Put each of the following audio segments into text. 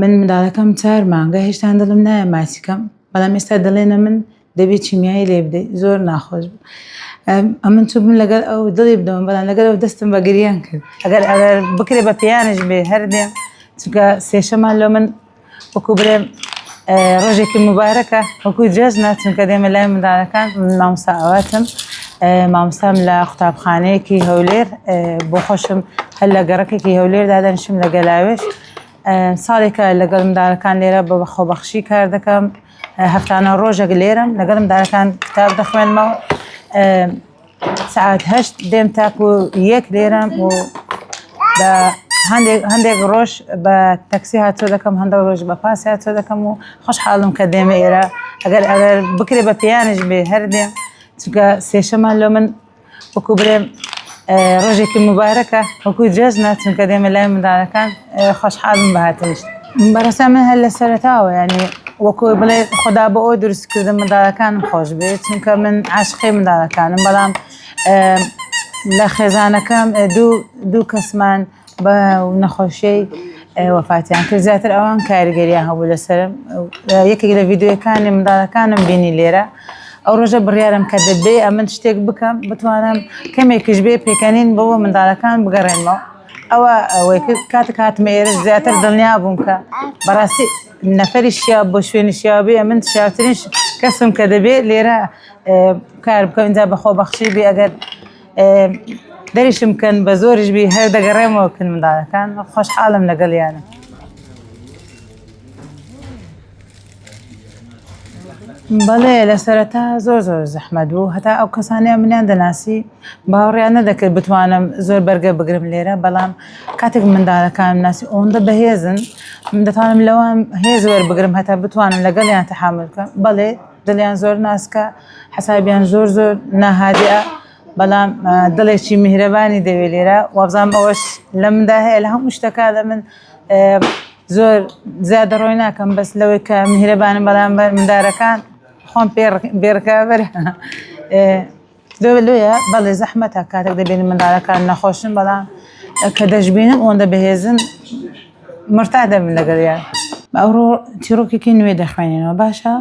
من منداڵەکەم چار مانگە هێشتان دڵم نایە ماچی کەم بەڵام ئێستا دەڵێنە من دەبێ کیمیایی لێ بدەی زۆر ناخۆش بوو ئەمن چووبم لەگەڵ ئەو دڵی بدەم بەڵام لەگەڵ ئەو دەستم بە گریان کرد ئەگەر ئەگەر بکرێ بە پێیانش بێ هەر دێم چونکە سێشەمان لۆ من وەکو بڵێم ڕۆژێکی مبارەکە وەکو جەژنە چونکە دێمە لای منداڵەکان مامۆستا ئاواتم مامۆستام لە قوتابخانەیەکی هەولێر بۆ خۆشم هەر لە گەڕەکێکی هەولێر دادەنیشم لە گەلاوێژ ساڵێکە لەگەڵ منداڵەکان لێرە بە خۆبەخشی کار دەکەم هەفتانە ڕۆژێک لێرەم لەگەڵ منداڵەکان کتاب دەخوێنمەوە سەعات هەشت دێم تاکو یەک لێرەم و بە هەندێک هەندێک ڕۆژ بە تەکسی هاتۆ دەکەم هەندێک ڕۆژ بە پاس هاتۆ دەکەم و خۆشحاڵم کە دێمە ئێرە ئەگەر ئەگەر بکرێ بە پێیانش بێ هەر دێم چونکە سێشەمان لۆ من وەکو بڵێم ڕۆژێکی مبارەکە وەکو جەژنە چونکە دێمە لای منداڵەکان خۆشحاڵم بە هاتنیش. بەڕاستی من هەر لە سەرەتاوە یانی وەکو بڵێ خدا بۆ ئەوە دروست کردم منداڵەکانم خۆش بێت چونکە من عاشقی منداڵەکانم بەڵام لە خێزانەکەم دوو دوو کەسمان بە نەخۆشیی وەفاتیان کرد زیاتر ئەوان کاریگەریان هەبوو لەسەرم یەکێک لە ڤیددیوەکانی منداڵەکانم بینی لێرە ئەو ڕۆژە بڕیارم کە دەبێ ئەمن شتێک بکەم بتوانم کەمێکیش بێ پێکەنین بۆ منداڵەکان بگەڕێنمەوە ئەوە ئەوەی کرد کاتێک هاتمە ئێرە زیاتر دڵنیا بووم کە بەڕاستی نەفەری شیا بۆ شوێنی شیاوی ئەمن شیاوترین کەسم کە دەبێت لێرە کار بکەم اینجا بە خۆبەخشی بێ ئەگەر دەریشم بکەن بە زۆریش بی هەر دەگەڕێمەوە کن منداڵەکان خۆشحاڵم لەگەڵیانە. بەڵێ لە سەرەتا زۆر زۆر زەحمەت بوو هەتا ئەو کەسانەیان منیان دەناسی باوەڕیان نەدەکرد بتوانم زۆر بەرگە بگرم لێرە بەڵام کاتێک منداڵەکانم ناسی ئەوەندە بەهێزن من دەتوانم لەوان هێز وەربگرم هەتا بتوانم لەگەڵیان تەحامل بکەم بەڵێ دڵیان زۆر ناسکە حەسابیان زۆر زۆر ناهادیە بەڵام دڵێکی میهرەبانی دەوێ لێرە وابزانم ئەوەش لە مندا هەیە لە هەموو شتەکە لە من زۆر زیادە ڕۆی ناکەم بەس لەوەی کە میهرەبانم بەرامبەر مندارەکان خۆم پێ بێڕکابەر لۆیە بەڵێ زەحمەتە کاتێک دەبینم منداڵەکان نەخۆشن بەڵام کە دەشبینم ئەوەندە بەهێزن مرتاح دەبم لەگەڵیان. ئەوڕۆ چیڕۆکێکی نوێ دەخوێنینەوە باشە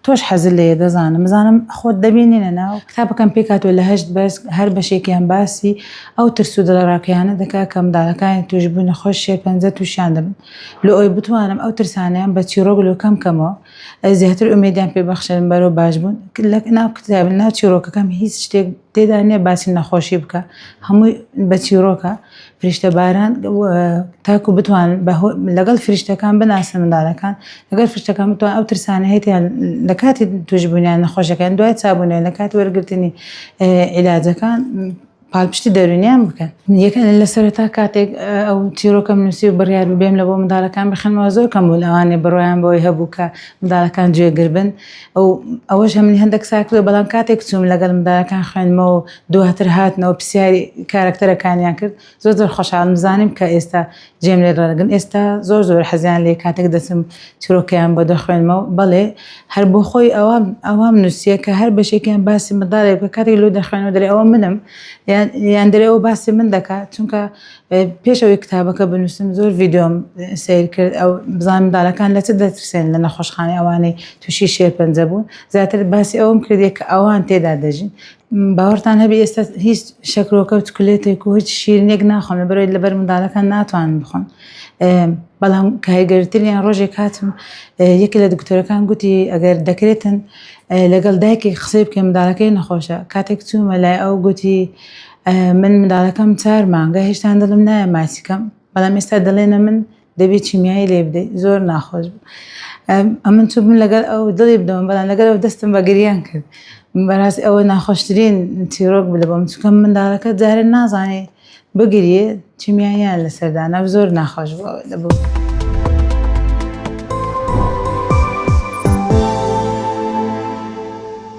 تۆش حەزت لێیە دەزانم بزانم خۆت دەبینینە ناو کتابەکەم پێکهاتووە لە هەشت بەش هەر بەشێکیان باسی ئەو ترس و دڵەڕاوکێیانە دەکات کە منداڵەکانی تووشبووی نەخۆش شێرپەنجە تووشیان دەبن لۆ ئەوەی بتوانم ئەو ترسانەیان بە چیڕۆک لۆ کەم کەمەوە زیاتر ئومێدیان پێ بەخشن بەرەو باش بوون لە ناو کتاب ناو چیڕۆکەکەم هیچ شتێک تێدا نییە باسی نەخۆشی بکە هەمووی بە چیڕۆکە فریشتە باران تاکو بتوان لەگەڵ فریشتەکان بناسن منداڵەکان لەگەڵ فریشتەکان بتوان ئەو ترسانە هەیەیان لە کاتی توشبوونیان نەخۆشەکان دوای چابوونیان لە کاتی وەرگرتنی عیلاجەکان پاڵپشتی دەروونیان بکەن یەکە لە سەرەتا کاتێک ئەو چیرۆکەم نووسی و بڕیار بێم لە بۆ منداڵەکان بخێنمەوە زۆر کەم بوو لەوانێ بڕوایان بەوەی هەبوو کە منداڵەکان گوێگر بن ئەو ئەوەش هەمنی هەندێک ساکرد بەڵام کاتێک چووم لەگەڵ منداڵەکان خوێندمەوە دواتر هاتنەوە پرسیاری کارەکتەرەکانیان کرد زۆر زۆر خۆشحاڵم زانیم کە ئێستا جێم لێ ڕەگن ئێستا زۆر زۆر حەزیان لێ کاتێک دەچم چیرۆکەیان بۆ دەخوێنمەوە بەڵێ هەر بۆ خۆی ئەوە ئەوام نووسیە کە هەر بەشێکیان باسی منداڵێک بکە کاتێک لۆ دەخوێنەوە دەرێ ئەوە منم یان دەرێ ئەوە باسی من دەکات چونکە پێش ئەوەی کتابەکە بنووسم زۆر ڤیدیۆم سەیر کرد ئەو بزانم منداڵەکان لە چ دەترسێن لە نەخۆشخانەی ئەوانەی تووشی شێرپەنجە بوون زیاتر باسی ئەوەم کردێ کە ئەوان تێدا دەژین باوەڕتان هەبێ ئێستا هیچ شەکرۆکە و چکلێتێک و هیچ شیرینێک ناخۆم لەبەرئەوەی لەبەر منداڵەکان ناتوانم بخۆم بەڵام کاریگەرتریان ڕۆژێک هاتم یەکێ لە دکتۆرەکان گوتی ئەگەر دەکرێتن لەگەڵ دایکێک قسەی بکەین منداڵەکەی نەخۆشە کاتێک چوومە لای ئەو گوتی من منداڵەکەم چار مانگە هێشتان دڵم نایە ماچی کەم بەڵام ئێستا دەڵێنە من دەبێ کیمیایی لێ بدەی زۆر ناخۆش بوو ئەمن چووبم لەگەڵ ئەو دڵی بدەم بەڵام لەگەڵ ئەو دەستم بە گریان کرد بەڕاستی ئەوە ناخۆشترین چیرۆک بوو لە بۆم چونکە منداڵەکە جارێ نازانێ بگریێ کیمیاییان لەسەر دانا زۆر ناخۆش بوو لە بۆ.